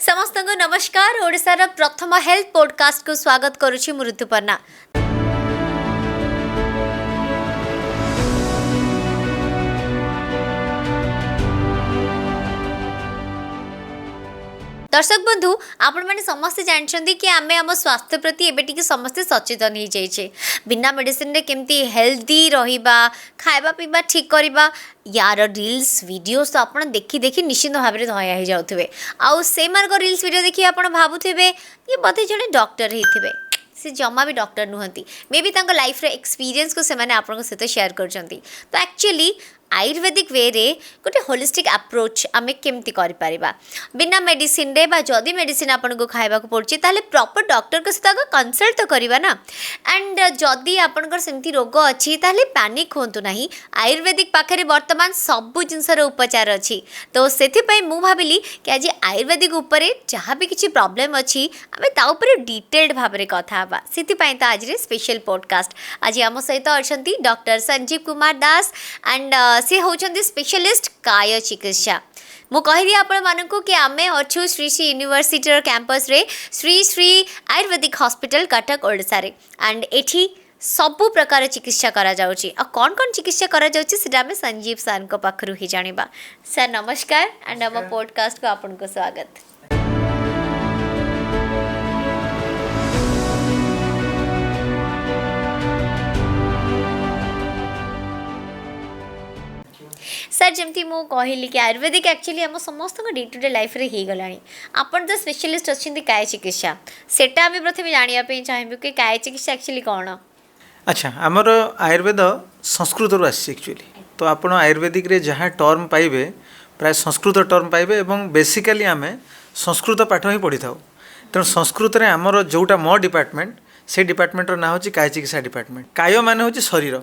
ସମସ୍ତଙ୍କୁ ନମସ୍କାର। ଓଡ଼ିଶାର ପ୍ରଥମ ହେଲ୍ଥ ପଡକାଷ୍ଟକୁ ସ୍ୱାଗତ କରୁଛି ମୁଁ ଋତୁପର୍ଣ୍ଣା। ଦର୍ଶକ ବନ୍ଧୁ, ଆପଣମାନେ ସମସ୍ତେ ଜାଣିଛନ୍ତି କି ଆମେ ଆମ ସ୍ୱାସ୍ଥ୍ୟ ପ୍ରତି ଏବେ ଟିକେ ସମସ୍ତେ ସଚେତନ ହେଇଯାଇଛେ। ବିନା ମେଡ଼ିସିନରେ କେମିତି ହେଲ୍ଦି ରହିବା, ଖାଇବା ପିଇବା ଠିକ୍ କରିବା, ୟାର ରିଲ୍ସ ଭିଡ଼ିଓସ୍ ତ ଆପଣ ଦେଖି ଦେଖି ନିଶ୍ଚିନ୍ତ ଭାବରେ ଧୟା ହେଇଯାଉଥିବେ। ଆଉ ସେମାନଙ୍କ ରିଲ୍ସ ଭିଡ଼ିଓ ଦେଖି ଆପଣ ଭାବୁଥିବେ ଇଏ ବୋଧେ ଜଣେ ଡକ୍ଟର ହେଇଥିବେ। ସେ ଜମା ବି ଡକ୍ଟର ନୁହନ୍ତି, ମେ ବି ତାଙ୍କ ଲାଇଫ୍ର ଏକ୍ସପିରିଏନ୍ସକୁ ସେମାନେ ଆପଣଙ୍କ ସହିତ ସେୟାର କରୁଛନ୍ତି। ତ ଆକ୍ଚୁଆଲି ଆୟୁର୍ବେଦିକ ୱେରେ ଗୋଟେ ହୋଲିଷ୍ଟିକ୍ ଆପ୍ରୋଚ୍ ଆମେ କେମିତି କରିପାରିବା ବିନା ମେଡ଼ିସିନରେ, ବା ଯଦି ମେଡ଼ିସିନ ଆପଣଙ୍କୁ ଖାଇବାକୁ ପଡ଼ୁଛି ତାହେଲେ ପ୍ରପର୍ ଡକ୍ଟରଙ୍କ ସହିତ ଆଗ କନସଲ୍ଟ ତ କରିବା ନା। ଆଣ୍ଡ ଯଦି ଆପଣଙ୍କର ସେମିତି ରୋଗ ଅଛି ତାହେଲେ ପ୍ୟାନିକ୍ ହୁଅନ୍ତୁ ନାହିଁ, ଆୟୁର୍ବେଦିକ ପାଖରେ ବର୍ତ୍ତମାନ ସବୁ ଜିନିଷର ଉପଚାର ଅଛି। ତ ସେଥିପାଇଁ ମୁଁ ଭାବିଲି କି ଆଜି ଆୟୁର୍ବେଦିକ ଉପରେ ଯାହା ବି କିଛି ପ୍ରୋବ୍ଲେମ୍ ଅଛି ଆମେ ତା ଉପରେ ଡିଟେଲ୍ଡ ଭାବରେ କଥା ହେବା। ସେଥିପାଇଁ ତ ଆଜିର ସ୍ପେଶାଲ ପଡ଼କାଷ୍ଟ। ଆଜି ଆମ ସହିତ ଅଛନ୍ତି ଡକ୍ଟର ସଞ୍ଜୀବ କୁମାର ଦାସ ଆଣ୍ଡ ସେ ହେଉଛନ୍ତି ସ୍ପେଶାଲିଷ୍ଟ କାୟ ଚିକିତ୍ସା। ମୁଁ କହିବି ଆପଣମାନଙ୍କୁ କି ଆମେ ଅଛୁ ଶ୍ରୀ ଶ୍ରୀ ୟୁନିଭର୍ସିଟିର କ୍ୟାମ୍ପସ୍ରେ, ଶ୍ରୀ ଶ୍ରୀ ଆୟୁର୍ବେଦିକ ହସ୍ପିଟାଲ, କଟକ, ଓଡ଼ିଶାରେ। ଆଣ୍ଡ ଏଠି ସବୁ ପ୍ରକାର ଚିକିତ୍ସା କରାଯାଉଛି। ଆଉ କ'ଣ କ'ଣ ଚିକିତ୍ସା କରାଯାଉଛି ସେଟା ଆମେ ସଞ୍ଜୀବ ସାର୍ଙ୍କ ପାଖରୁ ହିଁ ଜାଣିବା। ସାର୍ ନମସ୍କାର ଆଣ୍ଡ ଆମ ପଡ଼କାଷ୍ଟକୁ ଆପଣଙ୍କୁ ସ୍ୱାଗତ। ସାର୍, ଯେମିତି ମୁଁ କହିଲି କି ଆୟୁର୍ବେଦିକ ଆକ୍ଚୁଆଲି ଆମ ସମସ୍ତଙ୍କ ଡେ ଟୁ ଡେ ଲାଇଫ୍ରେ ହେଇଗଲାଣି। ଆପଣ ତ ସ୍ପେଶାଲିଷ୍ଟ ଅଛନ୍ତି କାୟ ଚିକିତ୍ସା, ସେଟା ଆମେ ପ୍ରଥମେ ଜାଣିବା ପାଇଁ ଚାହିଁବୁ କି କାୟ ଚିକିତ୍ସା ଆକ୍ଚୁଆଲି କ'ଣ? ଆଚ୍ଛା, ଆମର ଆୟୁର୍ବେଦ ସଂସ୍କୃତରୁ ଆସିଛି ଆକ୍ଚୁଆଲି। ତ ଆପଣ ଆୟୁର୍ବେଦିକରେ ଯାହା ଟର୍ମ ପାଇବେ ପ୍ରାୟ ସଂସ୍କୃତ ଟର୍ମ ପାଇବେ, ଏବଂ ବେସିକାଲି ଆମେ ସଂସ୍କୃତ ପାଠ ହିଁ ପଢ଼ିଥାଉ। ତେଣୁ ସଂସ୍କୃତରେ ଆମର ଯେଉଁଟା ମୋ ଡିପାର୍ଟମେଣ୍ଟ, ସେଇ ଡିପାର୍ଟମେଣ୍ଟର ନାଁ ହେଉଛି କାୟ ଚିକିତ୍ସା ଡିପାର୍ଟମେଣ୍ଟ। କାୟ ମାନେ ହେଉଛି ଶରୀର,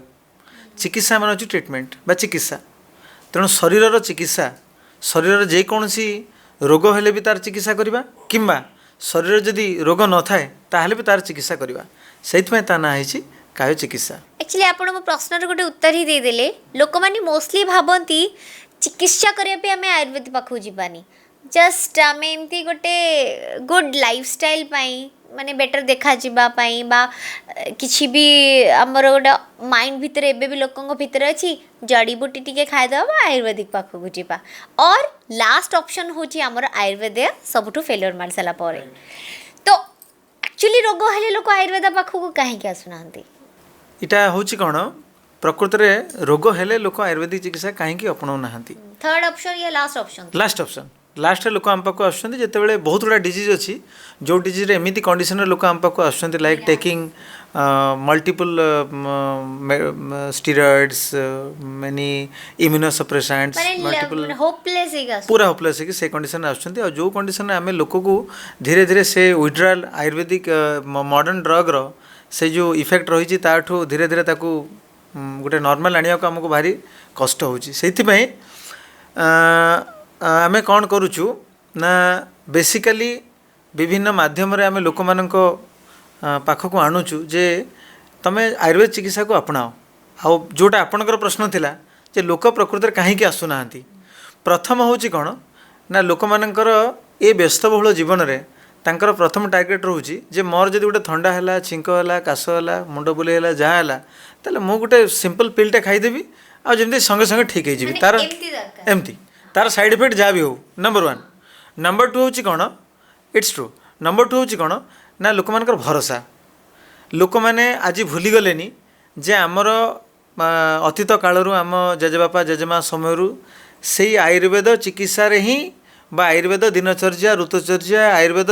ଚିକିତ୍ସା ମାନେ ହେଉଛି ଟ୍ରିଟମେଣ୍ଟ ବା ଚିକିତ୍ସା। ତେଣୁ ଶରୀରର ଚିକିତ୍ସା, ଶରୀରର ଯେକୌଣସି ରୋଗ ହେଲେ ବି ତା'ର ଚିକିତ୍ସା କରିବା, କିମ୍ବା ଶରୀରରେ ଯଦି ରୋଗ ନଥାଏ ତାହେଲେ ବି ତା'ର ଚିକିତ୍ସା କରିବା। ସେଇଥିପାଇଁ ତା ନାଁ ହେଇଛି କାୟ ଚିକିତ୍ସା। ଆକ୍ଚୁଆଲି ଆପଣ ମୋ ପ୍ରଶ୍ନର ଗୋଟେ ଉତ୍ତର ହିଁ ଦେଇଦେଲେ। ଲୋକମାନେ ମୋଷ୍ଟଲି ଭାବନ୍ତି ଚିକିତ୍ସା କରିବା ପାଇଁ ଆମେ ଆୟୁର୍ବେଦ ପାଖକୁ ଯିବାନି, ଜଷ୍ଟ ଆମେ ଏମିତି ଗୋଟେ ଗୁଡ୍ ଲାଇଫଷ୍ଟାଇଲ୍ ପାଇଁ, ମାନେ ବେଟର୍ ଦେଖାଯିବା ପାଇଁ, ବା କିଛି ବି ଆମର ଗୋଟେ ମାଇଣ୍ଡ ଭିତରେ ଏବେ ବି ଲୋକଙ୍କ ଭିତରେ ଅଛି ଜଡ଼ିବୁଟି ଟିକେ ଖାଇଦେବା ବା ଆୟୁର୍ବେଦିକ ପାଖକୁ ଯିବା। ଅର୍ ଲାଷ୍ଟ ଅପସନ୍ ହେଉଛି ଆମର ଆୟୁର୍ବେଦ ସବୁଠୁ ଫେଲିଓର ମାରି ସାରିଲା ପରେ। ତ ଆକ୍ଚୁଆଲି ରୋଗ ହେଲେ ଲୋକ ଆୟୁର୍ବେଦ ପାଖକୁ କାହିଁକି ଆସୁନାହାନ୍ତି? ଏଇଟା ହେଉଛି କ'ଣ, ପ୍ରକୃତରେ ରୋଗ ହେଲେ ଲୋକ ଆୟୁର୍ବେଦିକ ଚିକିତ୍ସା କାହିଁକି ଆପଣାଉନାହାନ୍ତି? ଥାର୍ଡ ଅପସନ୍ ୟା ଲାଷ୍ଟ ଅପସନ୍? ଲାଷ୍ଟ ଅପସନ୍, ଲାଷ୍ଟରେ ଲୋକ ଆମ ପାଖକୁ ଆସୁଛନ୍ତି ଯେତେବେଳେ ବହୁତ ଗୁଡ଼ା ଡିଜିଜ୍ ଅଛି, ଯେଉଁ ଡିଜିଜ୍ରେ ଏମିତି କଣ୍ଡିସନରେ ଲୋକ ଆମ ପାଖକୁ ଆସୁଛନ୍ତି, like taking multiple steroids, many immunosuppressants, multiple, ପୁରା ହୋପଲେସ୍ ହେଇକି ସେ କଣ୍ଡିସନରେ ଆସୁଛନ୍ତି। ଆଉ ଯେଉଁ କଣ୍ଡିସନରେ ଆମେ ଲୋକକୁ ଧୀରେ ଧୀରେ ସେ ୱିଡ୍ରାଲ୍ ଆୟୁର୍ବେଦିକ ମଡ଼ର୍ଣ୍ଣ ଡ୍ରଗ୍ର ସେ ଯେଉଁ ଇଫେକ୍ଟ ରହିଛି ତାଠୁ ଧୀରେ ଧୀରେ ତାକୁ ଗୋଟେ ନର୍ମାଲ୍ ଆଣିବାକୁ ଆମକୁ ଭାରି କଷ୍ଟ ହେଉଛି। ସେଇଥିପାଇଁ ଆମେ କ'ଣ କରୁଛୁ ନା, ବେସିକାଲି ବିଭିନ୍ନ ମାଧ୍ୟମରେ ଆମେ ଲୋକମାନଙ୍କ ପାଖକୁ ଆଣୁଛୁ ଯେ ତୁମେ ଆୟୁର୍ବେଦ ଚିକିତ୍ସାକୁ ଆପଣାଅ। ଆଉ ଯେଉଁଟା ଆପଣଙ୍କର ପ୍ରଶ୍ନ ଥିଲା ଯେ ଲୋକ ପ୍ରକୃତରେ କାହିଁକି ଆସୁନାହାନ୍ତି, ପ୍ରଥମ ହେଉଛି କ'ଣ ନା, ଲୋକମାନଙ୍କର ଏ ବ୍ୟସ୍ତବହୁଳ ଜୀବନରେ ତାଙ୍କର ପ୍ରଥମ ଟାର୍ଗେଟ୍ ରହୁଛି ଯେ ମୋର ଯଦି ଗୋଟେ ଥଣ୍ଡା ହେଲା, ଛିଙ୍କ ହେଲା, କାଶ ହେଲା, ମୁଣ୍ଡ ବୁଲେଇ ହେଲା, ଯାହା ହେଲା, ତାହେଲେ ମୁଁ ଗୋଟେ ସିମ୍ପଲ୍ ପିଲ୍ଟା ଖାଇଦେବି ଆଉ ଯେମିତି ସଙ୍ଗେ ସଙ୍ଗେ ଠିକ୍ ହେଇଯିବି, ତାର ଏମିତି ତାର ସାଇଡ଼୍ ଇଫେକ୍ଟ ଯାହା ବି ହେଉ। Number one. ନମ୍ବର ଟୁ ହେଉଛି କ'ଣ, it's true. Number two ହେଉଛି କ'ଣ ନା, ଲୋକମାନଙ୍କର ଭରସା। ଲୋକମାନେ ଆଜି ଭୁଲିଗଲେନି ଯେ ଆମର ଅତୀତ କାଳରୁ, ଆମ ଜେଜେବାପା ଜେଜେମା ସମୟରୁ ସେଇ ଆୟୁର୍ବେଦ ଚିକିତ୍ସାରେ ହିଁ ବା ଆୟୁର୍ବେଦ ଦିନଚର୍ଯ୍ୟା, ଋତୁଚର୍ଯ୍ୟା, ଆୟୁର୍ବେଦ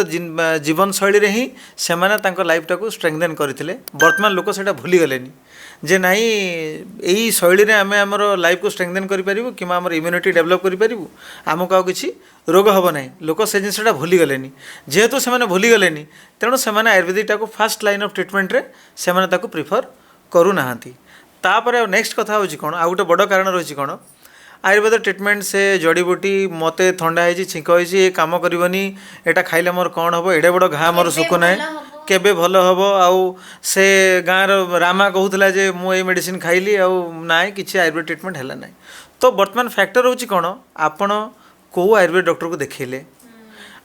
ଜୀବନଶୈଳୀରେ ହିଁ ସେମାନେ ତାଙ୍କ ଲାଇଫଟାକୁ ଷ୍ଟ୍ରେଙ୍ଗଦେନ୍ କରିଥିଲେ। ବର୍ତ୍ତମାନ ଲୋକ ସେଇଟା ଭୁଲିଗଲେନି ଯେ ନାଇଁ, ଏଇ ଶୈଳୀରେ ଆମେ ଆମର ଲାଇଫକୁ ଷ୍ଟ୍ରେଙ୍ଗଦେନ୍ କରିପାରିବୁ କିମ୍ବା ଆମର ଇମ୍ୟୁନିଟି ଡେଭଲପ୍ କରିପାରିବୁ, ଆମକୁ ଆଉ କିଛି ରୋଗ ହେବ ନାହିଁ। ଲୋକ ସେ ଜିନିଷଟା ଭୁଲିଗଲେନି। ଯେହେତୁ ସେମାନେ ଭୁଲିଗଲେନି, ତେଣୁ ସେମାନେ ଆୟୁର୍ବେଦିକଟାକୁ ଫାର୍ଷ୍ଟ ଲାଇନ୍ ଅଫ୍ ଟ୍ରିଟମେଣ୍ଟରେ ସେମାନେ ତାକୁ ପ୍ରିଫର୍ କରୁନାହାନ୍ତି। ତାପରେ ଆଉ ନେକ୍ସଟ କଥା ହେଉଛି କ'ଣ, ଆଉ ଗୋଟେ ବଡ଼ କାରଣ ରହିଛି କ'ଣ, ଆୟୁର୍ବେଦ ଟ୍ରିଟମେଣ୍ଟ ସେ ଜଡ଼ିବୁଟି, ମୋତେ ଥଣ୍ଡା ହେଇଛି, ଛିଙ୍କ ହେଇଛି, ଏ କାମ କରିବନି, ଏଇଟା ଖାଇଲେ ମୋର କ'ଣ ହେବ, ଏଡ଼େ ବଡ଼ ଘା ମୋର ଶୁଖୁ ନାହିଁ, କେବେ ଭଲ ହେବ। ଆଉ ସେ ଗାଁର ରାମା କହୁଥିଲା ଯେ ମୁଁ ଏଇ ମେଡ଼ିସିନ ଖାଇଲି ଆଉ ନାଇଁ କିଛି ଆୟୁର୍ବେଦ ଟ୍ରିଟମେଣ୍ଟ ହେଲା ନାହିଁ। ତ ବର୍ତ୍ତମାନ ଫ୍ୟାକ୍ଟର ହେଉଛି କ'ଣ, ଆପଣ କେଉଁ ଆୟୁର୍ବେଦ ଡକ୍ଟରକୁ ଦେଖେଇଲେ,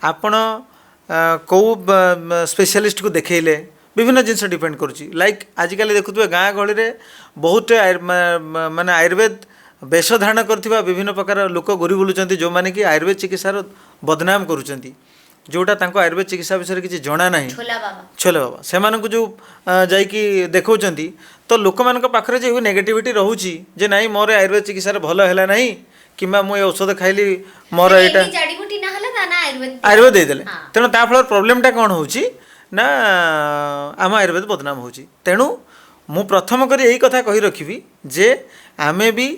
ଆପଣ କେଉଁ ସ୍ପେଶିଆଲିଷ୍ଟକୁ ଦେଖେଇଲେ, ବିଭିନ୍ନ ଜିନିଷ ଡିପେଣ୍ଡ କରୁଛି। ଲାଇକ୍ ଆଜିକାଲି ଦେଖୁଥିବେ, ଗାଁ ଗହଳିରେ ବହୁତ ମାନେ ଆୟୁର୍ବେଦ ବେଶ ଧାରଣ କରିଥିବା ବିଭିନ୍ନ ପ୍ରକାର ଲୋକ ଘୁରି ବୁଲୁଛନ୍ତି, ଯେଉଁମାନେ କି ଆୟୁର୍ବେଦ ଚିକିତ୍ସାର ବଦନାମ କରୁଛନ୍ତି, ଯେଉଁଟା ତାଙ୍କୁ ଆୟୁର୍ବେଦ ଚିକିତ୍ସା ବିଷୟରେ କିଛି ଜଣା ନାହିଁ। ଛୋଲା ବାବା। ଛୋଲେ ବାବା, ସେମାନଙ୍କୁ ଯେଉଁ ଯାଇକି ଦେଖାଉଛନ୍ତି, ତ ଲୋକମାନଙ୍କ ପାଖରେ ଯେଉଁ ନେଗେଟିଭିଟି ରହୁଛି ଯେ ନାଇଁ, ମୋର ଆୟୁର୍ବେଦ ଚିକିତ୍ସାରେ ଭଲ ହେଲା ନାହିଁ କିମ୍ବା ମୁଁ ଏ ଔଷଧ ଖାଇଲି, ମୋର ଏଇଟା ଏଇ ଜଡ଼ିବୁଟି ନା ହେଲା, ତା ନା ଆୟୁର୍ବେଦ। ଆୟୁର୍ବେଦ ଦେଇଦେଲେ। ତେଣୁ ତା ଫଳରେ ପ୍ରୋବ୍ଲେମଟା କ'ଣ ହେଉଛି ନା ଆମ ଆୟୁର୍ବେଦ ବଦନାମ ହେଉଛି। ତେଣୁ ମୁଁ ପ୍ରଥମ କରି ଏଇ କଥା କହି ରଖିବି ଯେ ଆମେ ବି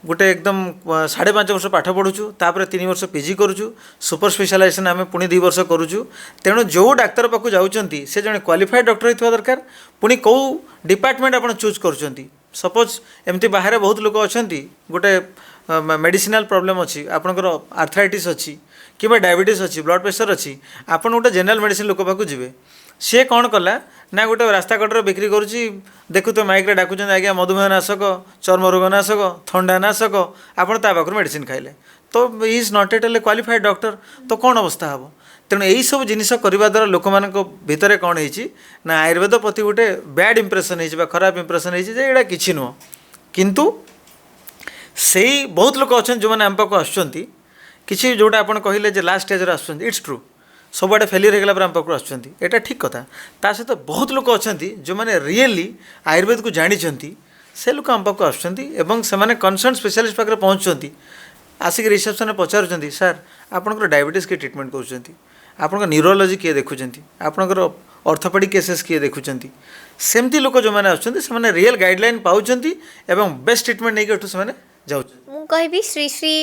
ଗୋଟେ ଏକଦମ 5.5 ବର୍ଷ ପାଠ ପଢ଼ୁଛୁ, ତାପରେ 3 ବର୍ଷ ପିଜି କରୁଛୁ, ସୁପର ସ୍ପେଶାଲାଇଜେସନ୍ ଆମେ ପୁଣି 2 ବର୍ଷ କରୁଛୁ। ତେଣୁ ଯେଉଁ ଡାକ୍ତର ପାଖକୁ ଯାଉଛନ୍ତି, ସେ ଜଣେ କ୍ୱାଲିଫାଏଡ଼ ଡକ୍ଟର ହେଇଥିବା ଦରକାର। ପୁଣି କେଉଁ ଡିପାର୍ଟମେଣ୍ଟ ଆପଣ ଚୁଜ୍ କରୁଛନ୍ତି। ସପୋଜ୍ ଏମିତି ବାହାରେ ବହୁତ ଲୋକ ଅଛନ୍ତି, ଗୋଟେ ମେଡ଼ିସିନାଲ ପ୍ରୋବ୍ଲେମ୍ ଅଛି, ଆପଣଙ୍କର ଆର୍ଥରାଇଟିସ୍ ଅଛି କିମ୍ବା ଡାଇବେଟିସ୍ ଅଛି, ବ୍ଲଡ଼ ପ୍ରେସର ଅଛି, ଆପଣ ଗୋଟେ ଜେନେରାଲ ମେଡ଼ିସିନ ଲୋକ ପାଖକୁ ଯିବେ। ସିଏ କ'ଣ କଲା ନା ଗୋଟେ ରାସ୍ତା କଡ଼ରେ ବିକ୍ରି କରୁଛି, ଦେଖୁଥିବେ ମାଇକ୍ରେ ଡାକୁଛନ୍ତି, "ଆଜ୍ଞା, ମଧୁମେହ ନାଶକ, ଚର୍ମ ରୋଗ ନାଶକ, ଥଣ୍ଡା ନାଶକ।" ଆପଣ ତା ପାଖରୁ ମେଡ଼ିସିନ ଖାଇଲେ ତ is not at all qualified doctor, ତ କ'ଣ ଅବସ୍ଥା ହେବ? ତେଣୁ ଏଇସବୁ ଜିନିଷ କରିବା ଦ୍ୱାରା ଲୋକମାନଙ୍କ ଭିତରେ କ'ଣ ହେଇଛି ନା ଆୟୁର୍ବେଦ ପ୍ରତି ଗୋଟେ ବ୍ୟାଡ଼ ଇମ୍ପ୍ରେସନ୍ ହେଇଛି ବା ଖରାପ ଇମ୍ପ୍ରେସନ୍ ହେଇଛି ଯେ ଏଇଟା କିଛି ନୁହଁ। କିନ୍ତୁ ସେଇ ବହୁତ ଲୋକ ଅଛନ୍ତି ଯେଉଁମାନେ ଆମ ପାଖକୁ ଆସୁଛନ୍ତି, କିଛି ଯେଉଁଟା ଆପଣ କହିଲେ ଯେ ଲାଷ୍ଟ ଷ୍ଟେଜ୍ରେ ଆସୁଛନ୍ତି, it's true. ସବୁଆଡ଼େ ଫେଲିୟର ହେଇଗଲା ପରେ ଆମ ପାଖକୁ ଆସୁଛନ୍ତି, ଏଇଟା ଠିକ୍ କଥା। ତା ସହିତ ବହୁତ ଲୋକ ଅଛନ୍ତି ଯେଉଁମାନେ ରିଏଲି ଆୟୁର୍ବେଦକୁ ଜାଣିଛନ୍ତି। ସେ ଲୋକ ଆମ ପାଖକୁ ଆସୁଛନ୍ତି ଏବଂ ସେମାନେ କନସର୍ନ ସ୍ପେଶାଲିଷ୍ଟ ପାଖରେ ପହଞ୍ଚୁଛନ୍ତି। ଆସିକି ରିସେପସନ୍ରେ ପଚାରୁଛନ୍ତି, "ସାର୍, ଆପଣଙ୍କର ଡାଇବେଟିସ୍ କିଏ ଟ୍ରିଟମେଣ୍ଟ କରୁଛନ୍ତି? ଆପଣଙ୍କ ନ୍ୟୁରୋଲୋଜି କିଏ ଦେଖୁଛନ୍ତି? ଆପଣଙ୍କର ଅର୍ଥୋପେଡ଼ିକ୍ କେସେସ୍ କିଏ ଦେଖୁଛନ୍ତି?" ସେମିତି ଲୋକ ଯେଉଁମାନେ ଆସୁଛନ୍ତି, ସେମାନେ ରିଏଲ୍ ଗାଇଡ଼ଲାଇନ୍ ପାଉଛନ୍ତି ଏବଂ ବେଷ୍ଟ ଟ୍ରିଟମେଣ୍ଟ ନେଇକି ଏଠୁ ସେମାନେ ଯାଉଛନ୍ତି। ମୁଁ କହିବି, ଶ୍ରୀ ଶ୍ରୀ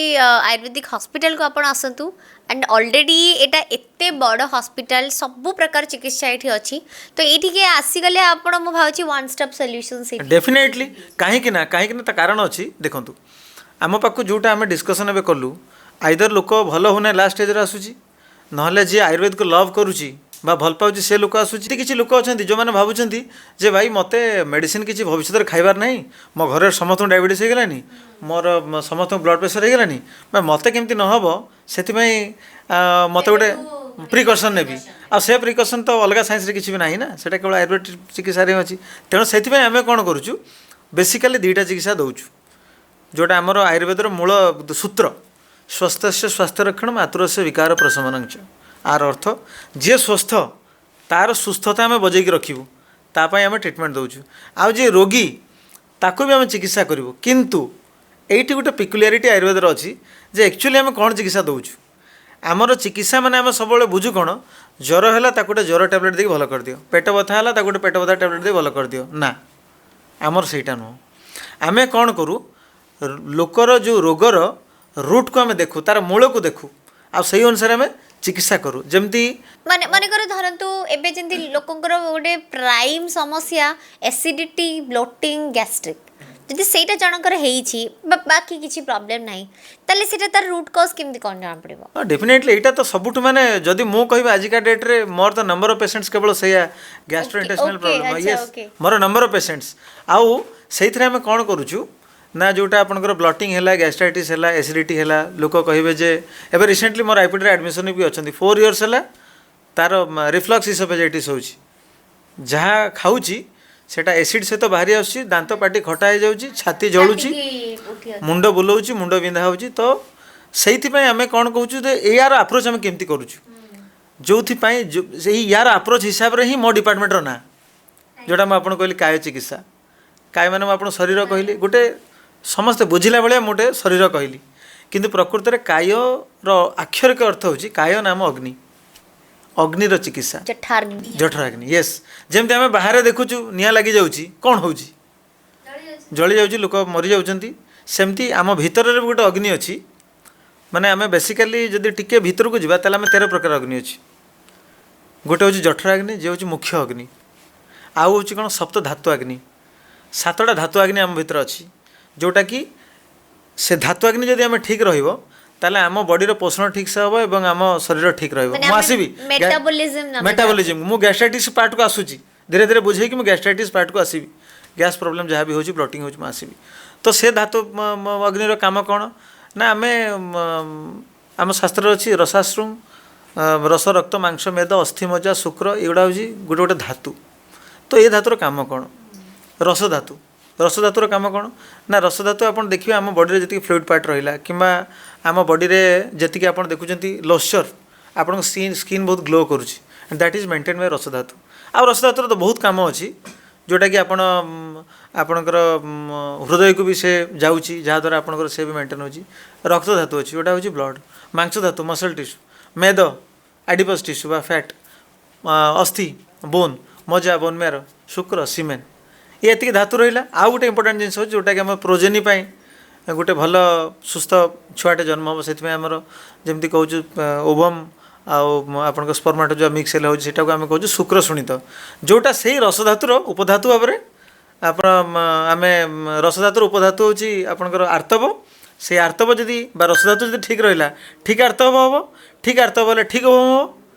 ଆୟୁର୍ବେଦିକ ହସ୍ପିଟାଲକୁ ଆପଣ ଆସନ୍ତୁ। ଆଣ୍ଡ ଅଲରେଡ଼ି ଏଇଟା ଏତେ ବଡ଼ ହସ୍ପିଟାଲ, ସବୁ ପ୍ରକାର ଚିକିତ୍ସା ଏଇଠି ଅଛି। ତ ଏଇଠିକି ଆସିଗଲେ ଆପଣ, ମୁଁ ଭାବୁଛି, ୱାନ୍ ଷ୍ଟପ୍ ସଲ୍ୟୁସନ୍ ସେଇଠି। ଡେଫିନେଟଲି। କାହିଁକି ନା ତା କାରଣ ଅଛି। ଦେଖନ୍ତୁ, ଆମ ପାଖକୁ ଯେଉଁଟା ଆମେ ଡିସ୍କସନ୍ ଏବେ କଲୁ, ଆଇଦର ଲୋକ ଭଲ ହେଉନାହିଁ, ଲାଷ୍ଟ ଷ୍ଟେଜ୍ରେ ଆସୁଛି, ନହେଲେ ଯିଏ ଆୟୁର୍ବେଦକୁ ଲଭ୍ କରୁଛି ବା ଭଲ ପାଉଛି, ସେ ଲୋକ ଆସୁଛି। କିଛି ଲୋକ ଅଛନ୍ତି ଯେଉଁମାନେ ଭାବୁଛନ୍ତି ଯେ ଭାଇ, ମୋତେ ମେଡ଼ିସିନ କିଛି ଭବିଷ୍ୟତରେ ଖାଇବାର ନାହିଁ, ମୋ ଘରେ ସମସ୍ତଙ୍କୁ ଡାଇବେଟିସ୍ ହେଇଗଲାଣି, ମୋର ସମସ୍ତଙ୍କୁ ବ୍ଲଡ଼ ପ୍ରେସର ହେଇଗଲାଣି, ବା ମୋତେ କେମିତି ନ ହେବ, ସେଥିପାଇଁ ମୋତେ ଗୋଟେ ପ୍ରିକସନ୍ ନେବି। ଆଉ ସେ ପ୍ରିକସନ୍ ତ ଅଲଗା ସାଇନ୍ସରେ କିଛି ବି ନାହିଁ ନା, ସେଇଟା କେବଳ ଆୟୁର୍ବେଦ ଚିକିତ୍ସାରେ ହିଁ ଅଛି। ତେଣୁ ସେଥିପାଇଁ ଆମେ କ'ଣ କରୁଛୁ, ବେସିକାଲି ଦୁଇଟା ଚିକିତ୍ସା ଦେଉଛୁ, ଯେଉଁଟା ଆମର ଆୟୁର୍ବେଦର ମୂଳ ସୂତ୍ର, ସ୍ୱସ୍ଥସ୍ୟ ସ୍ୱାସ୍ଥ୍ୟ ରକ୍ଷଣ ଆତୁରସ୍ୟ ବିକାର ପ୍ରଶମନଂ ଚ। ୟାର ଅର୍ଥ, ଯିଏ ସୁସ୍ଥ, ତାର ସୁସ୍ଥତା ଆମେ ବଜେଇକି ରଖିବୁ, ତା ପାଇଁ ଆମେ ଟ୍ରିଟମେଣ୍ଟ ଦେଉଛୁ। ଆଉ ଯିଏ ରୋଗୀ, ତାକୁ ବି ଆମେ ଚିକିତ୍ସା କରିବୁ। କିନ୍ତୁ ଏଇଠି ଗୋଟେ ପିକୁଲିଆରିଟି ଆୟୁର୍ବେଦର ଅଛି ଯେ ଆକ୍ଚୁଆଲି ଆମେ କ'ଣ ଚିକିତ୍ସା ଦେଉଛୁ। ଆମର ଚିକିତ୍ସା ମାନେ ଆମେ ସବୁବେଳେ ବୁଝୁ କ'ଣ, ଜ୍ୱର ହେଲା, ତାକୁ ଗୋଟେ ଜ୍ୱର ଟ୍ୟାବଲେଟ୍ ଦେଇକି ଭଲ କରିଦିଅ, ପେଟ ବଥା ହେଲା, ତାକୁ ଗୋଟେ ପେଟ ବଥା ଟ୍ୟାବଲେଟ୍ ଦେଇ ଭଲ କରିଦିଅ। ନା, ଆମର ସେଇଟା ନୁହଁ। ଆମେ କ'ଣ କରୁ, ଲୋକର ଯେଉଁ ରୋଗର ରୁଟ୍କୁ ଆମେ ଦେଖୁ, ତାର ମୂଳକୁ ଦେଖୁ, ଆଉ ସେଇ ଅନୁସାରେ ଆମେ ଚିକିତ୍ସା କରୁ। ଯେମିତି ମାନେ ମନେକର ଧରନ୍ତୁ, ଏବେ ଯେମିତି ଲୋକଙ୍କର ଗୋଟେ ପ୍ରାଇମ୍ ସମସ୍ୟା ଏସିଡିଟି, ବ୍ଲୋଟିଂ, ଗ୍ୟାଷ୍ଟ୍ରିକ୍, ଯଦି ସେଇଟା ଜଣଙ୍କର ହେଇଛି ବା ବାକି କିଛି ପ୍ରୋବ୍ଲେମ୍ ନାହିଁ, ତାହେଲେ ସେଇଟା ତାର ରୁଟ୍ କଜ୍ କେମିତି କ'ଣ ଜଣାପଡ଼ିବ? ହଁ, ଡେଫିନେଟଲି। ଏଇଟା ତ ସବୁଠୁ ମାନେ ଯଦି ମୁଁ କହିବି, ଆଜିକା ଡେଟ୍ରେ ମୋର ତ ନମ୍ବର ଅଫ୍ ପେସେଣ୍ଟସ୍ କେବଳ ସେଇଆ ଗ୍ୟାଷ୍ଟ୍ରୋ ଇଣ୍ଟେଷ୍ଟିନାଲ ପ୍ରୋବ୍ଲେମ୍। ୟେସ୍। ମୋର ନମ୍ବର ଅଫ୍ ପେସେଣ୍ଟସ୍। ଆଉ ସେଇଥିରେ ଆମେ କ'ଣ କରୁଛୁ ନା ଯେଉଁଟା ଆପଣଙ୍କର ବ୍ଲଟିଂ ହେଲା, ଗ୍ୟାଷ୍ଟ୍ରାଇଟିସ୍ ହେଲା, ଏସିଡ଼ିଟି ହେଲା, ଲୋକ କହିବେ ଯେ ଏବେ ରିସେଣ୍ଟଲି ମୋର ଆଇପିଡ଼ିରେ ଆଡ଼ମିସନ୍ ବି ଅଛନ୍ତି, 4 ଇୟର୍ସ ହେଲା ତାର ରିଫ୍ଲକ୍ସ ଇସୋଫେଜାଇଟିସ୍ ହେଉଛି। ଯାହା ଖାଉଛି, ସେଇଟା ଏସିଡ୍ ସହିତ ବାହାରି ଆସୁଛି, ଦାନ୍ତ ପାଟି ଖଟା ହେଇଯାଉଛି, ଛାତି ଜଳୁଛି, ମୁଣ୍ଡ ବୁଲଉଛି, ମୁଣ୍ଡ ବିନ୍ଧା ହେଉଛି। ତ ସେଇଥିପାଇଁ ଆମେ କ'ଣ କହୁଛୁ ଯେ ଏୟାର ଆପ୍ରୋଚ୍ ଆମେ କେମିତି କରୁଛୁ, ଯେଉଁଥିପାଇଁ ସେଇ ୟାର ଆପ୍ରୋଚ୍ ହିସାବରେ ହିଁ ମୋ ଡିପାର୍ଟମେଣ୍ଟର ନାଁ, ଯେଉଁଟା ମୁଁ ଆପଣଙ୍କୁ କହିଲି କାୟ ଚିକିତ୍ସା। କାୟ ମାନେ ମୁଁ ଆପଣ ଶରୀର କହିଲି, ଗୋଟେ ସମସ୍ତେ ବୁଝିଲା ଭଳିଆ ମୁଁ ଗୋଟେ ଶରୀର କହିଲି। କିନ୍ତୁ ପ୍ରକୃତରେ କାୟର ଆକ୍ଷରିକ ଅର୍ଥ ହେଉଛି କାୟ ନାମ ଅଗ୍ନି, ଅଗ୍ନିର ଚିକିତ୍ସା। ଜଠାଗ୍ନି। ଜଠରାଗ୍ନି, ୟେସ୍। ଯେମିତି ଆମେ ବାହାରେ ଦେଖୁଛୁ, ନିଆଁ ଲାଗିଯାଉଛି, କ'ଣ ହେଉଛି? ଜଳି ଯାଉଛି, ଲୋକ ମରିଯାଉଛନ୍ତି। ସେମିତି ଆମ ଭିତରରେ ବି ଗୋଟେ ଅଗ୍ନି ଅଛି। ମାନେ ଆମେ ବେସିକାଲି ଯଦି ଟିକେ ଭିତରକୁ ଯିବା, ତାହେଲେ ଆମେ 13 ପ୍ରକାର ଅଗ୍ନି ଅଛି। ଗୋଟେ ହେଉଛି ଜଠରାଗ୍ନି, ଯିଏ ହେଉଛି ମୁଖ୍ୟ ଅଗ୍ନି। ଆଉ ହେଉଛି କ'ଣ, ସପ୍ତ ଧାତୁ ଅଗ୍ନି। ସାତଟା ଧାତୁ ଅଗ୍ନି ଆମ ଭିତରେ ଅଛି, ଯେଉଁଟାକି ସେ ଧାତୁ ଅଗ୍ନି ଯଦି ଆମେ ଠିକ୍ ରହିବ, ତାହେଲେ ଆମ ବଡ଼ିର ପୋଷଣ ଠିକ୍ ସେ ହେବ ଏବଂ ଆମ ଶରୀର ଠିକ୍ ରହିବ। ମାନେ ମୁଁ ଆମେ ଆସିବି metabolism ଆମେ ମେଟାବଲିଜିମ୍। ମୁଁ ଗ୍ୟାଷ୍ଟ୍ରାଇଟିସ୍ ପାର୍ଟକୁ ଆସୁଛି, ଧୀରେ ଧୀରେ ବୁଝେଇକି ମୁଁ ଗ୍ୟାଷ୍ଟ୍ରାଇଟିସ୍ ପାର୍ଟକୁ ଆସିବି। ଗ୍ୟାସ୍ ପ୍ରୋବ୍ଲେମ୍ ଯାହା ବି ହେଉଛି, ବ୍ଲଟିଂ ହେଉଛି, ମୁଁ ଆସିବି। ତ ସେ ଧାତୁ ଅଗ୍ନିର କାମ କ'ଣ ନା ଆମେ ଆମ ଶାସ୍ତ୍ରରେ ଅଛି ରସାଶ୍ରୁ ରସ, ରକ୍ତ, ମାଂସ, ମେଦ, ଅସ୍ଥି, ମଜ୍ଜା, ଶୁକ୍ର, ଏଗୁଡ଼ା ହେଉଛି ଗୋଟେ ଗୋଟେ ଧାତୁ। ତ ଏ ଧାତୁର କାମ କ'ଣ? ରସ ଧାତୁ, ରସ ଧାତୁର କାମ କ'ଣ ନା, ରସ ଧାତୁ ଆପଣ ଦେଖିବେ ଆମ ବଡ଼ିରେ ଯେତିକି ଫ୍ଲୁଇଡ଼ ପାର୍ଟ ରହିଲା କିମ୍ବା ଆମ ବଡ଼ିରେ ଯେତିକି ଆପଣ ଦେଖୁଛନ୍ତି ଲସ୍ଚର, ଆପଣଙ୍କ ସ୍କିନ୍ ବହୁତ ଗ୍ଲୋ କରୁଛି, that is maintain Bai ରସ ଧାତୁ। ଆଉ ରସ ଧାତୁର ତ ବହୁତ କାମ ଅଛି, ଯେଉଁଟାକି ଆପଣ ଆପଣଙ୍କର ହୃଦୟକୁ ବି ସେ ଯାଉଛି, ଯାହାଦ୍ୱାରା ଆପଣଙ୍କର ସେ ବି ମେଣ୍ଟେନ୍ ହେଉଛି। ରକ୍ତ ଧାତୁ ଅଛି, ଯେଉଁଟା ହେଉଛି ବ୍ଲଡ଼। ମାଂସ ଧାତୁ, ମସଲ୍ ଟିସ୍ୟୁ। ମେଦ, ଆଡ଼ିପସ୍ ଟିସ୍ୟୁ ବା ଫ୍ୟାଟ୍। ଅସ୍ଥି, ବୋନ୍। ମଜ୍ଜା, ବୋନ୍ ମ୍ୟାରୋ। ଶୁକ୍ର, ସିମେନ୍। ଏ ଏତିକି ଧାତୁ ରହିଲା। ଆଉ ଗୋଟେ ଇମ୍ପୋର୍ଟାଣ୍ଟ ଜିନିଷ ହେଉଛି, ଯେଉଁଟାକି ଆମ ପ୍ରୋଜେନି ପାଇଁ, ଗୋଟେ ଭଲ ସୁସ୍ଥ ଛୁଆଟେ ଜନ୍ମ ହେବ, ସେଥିପାଇଁ ଆମର ଯେମିତି କହୁଛୁ ଓଭମ୍ ଆଉ ଆପଣଙ୍କ ସ୍ପର୍ମାଟୋଜୋଆ ମିକ୍ସ ହେଲେ ହେଉଛି, ସେଇଟାକୁ ଆମେ କହୁଛୁ ଶୁକ୍ର ଶୋଣିତ, ଯେଉଁଟା ସେଇ ରସଧାତୁର ଉପଧାତୁ ଭାବରେ ଆପଣ ଆମେ ରସଧାତୁର ଉପଧାତୁ ହେଉଛି ଆପଣଙ୍କର ଆର୍ତ୍ତବ। ସେଇ ଆର୍ତ୍ତବ ଯଦି ବା ରସଧାତୁ ଯଦି ଠିକ୍ ରହିଲା, ଠିକ୍ ଆର୍ତ୍ତବ ହେବ। ଠିକ୍ ଆର୍ତ୍ତବ ହେଲେ ଠିକ୍ ଓଭମ୍ ହେବ।